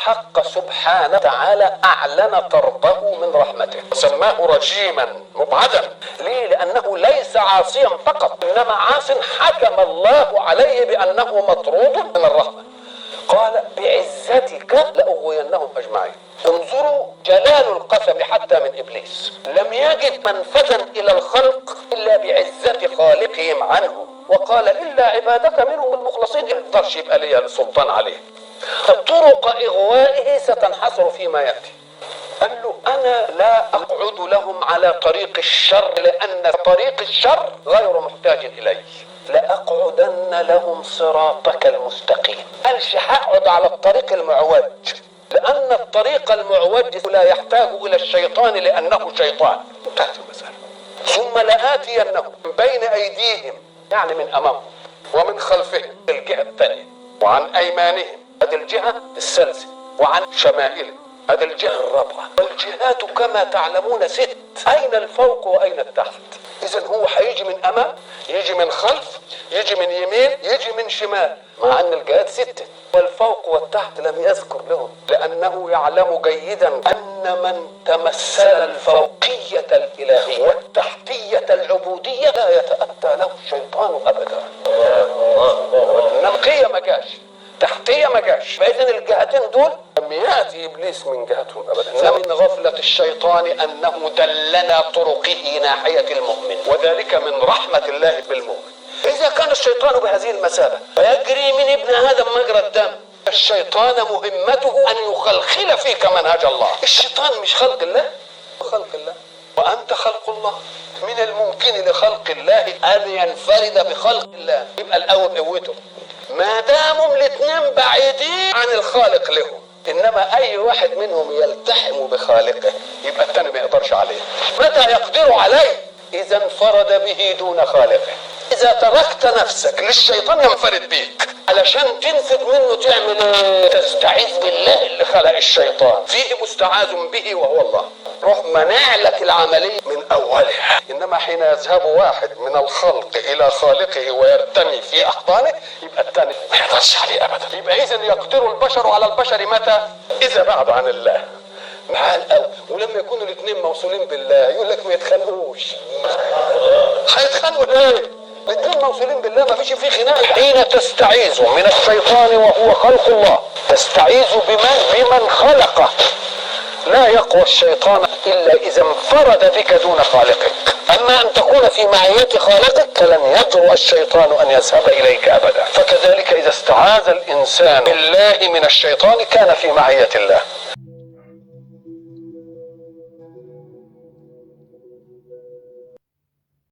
الحق سبحانه وتعالى أعلن طرده من رحمته، سماه رجيما مبعدا. ليه؟ لأنه ليس عاصيا فقط، إنما عاص حكم الله عليه بأنه مطرود من الرحمة. قال بعزتك لأغوينهم أجمعين. انظروا جلال القسم حتى من إبليس، لم يجد منفذا إلى الخلق إلا بعزة خالقهم عنه، وقال إلا عبادك منهم المخلصين. ما يقدرش يبقى لي سلطان عليه. طرق إغوائه ستنحصر فيما يأتي. قال له أنا لا أقعد لهم على طريق الشر، لأن طريق الشر غير محتاج إليه. لأقعدن لهم صراطك المستقيم. قالش هقعد على الطريق المعوج، لأن الطريق المعوج لا يحتاج إلى الشيطان لأنه شيطان. انتهت المسألة. ثم لآتينهم من بين أيديهم، يعني من أمامهم، ومن خلفهم الجهة الثانية، وعن أيمانهم هذه الجهة الثالثة، وعن شمائلهم هذه الجهة الرابعة. والجهات كما تعلمون ست، أين الفوق وأين التحت؟ إذا هو هيجي من أمام، يجي من خلف، يجي من يمين، يجي من شمال، مع أن الجهات ستة. والفوق والتحت لم يذكر لهم، لأنه يعلم جيدا أن من تمثل الفوقية الإلهية والتحتية العبودية لا يتأتى له الشيطان أبدا. نقية ما جاش، تحتية ما جاش، فإذا الجهتين دول لم يأتي إبليس من جهتهم أبدا. من غفلة الشيطان أنه دلنا طرقه ناحية المؤمن، وذلك من رحمة الله بالمؤمن. إذا كان الشيطان بهذه المثابة فيجري من ابن آدم مجرى الدم. الشيطان مهمته أن يخلخل فيك منهج الله. الشيطان مش خلق الله، خلق الله، وأنت خلق الله. من الممكن لخلق الله أن ينفرد بخلق الله، يبقى الأول قوته ما داموا الاثنين بعيدين عن الخالق لهم. انما اي واحد منهم يلتحم بخالقه يبقى الثاني ما يقدرش عليه. متى يقدر عليه؟ اذا انفرد به دون خالقه. اذا تركت نفسك للشيطان ينفرد بيك، علشان تنفد منه تعمل ايه؟ تستعيذ بالله اللي خلق الشيطان، فيه مستعاذ به وهو الله. روح منع لك العملية من أولها. إنما حين يذهب واحد من الخلق إلى خالقه ويرتمي في أحضانه يبقى الثاني ما يقدرش عليه أبدا. يبقى إذا يقدر البشر على البشر متى؟ إذا بعد عن الله. معاه قوي. ولما يكونوا الاثنين موصولين بالله يقول لك ما يتخانقوش. هيتخانقوا ليه؟ الاثنين موصولين بالله، ما فيش فيه خناقه. حين تستعيذ من الشيطان وهو خلق الله، تستعيذ بمن؟ بمن خلقه. لا يقوى الشيطان إلا إذا انفرد بك دون خالقك. أما أن تكون في معية خالقك فلن يجرؤ الشيطان أن يذهب إليك أبدا. فكذلك إذا استعاذ الإنسان بالله من الشيطان كان في معية الله.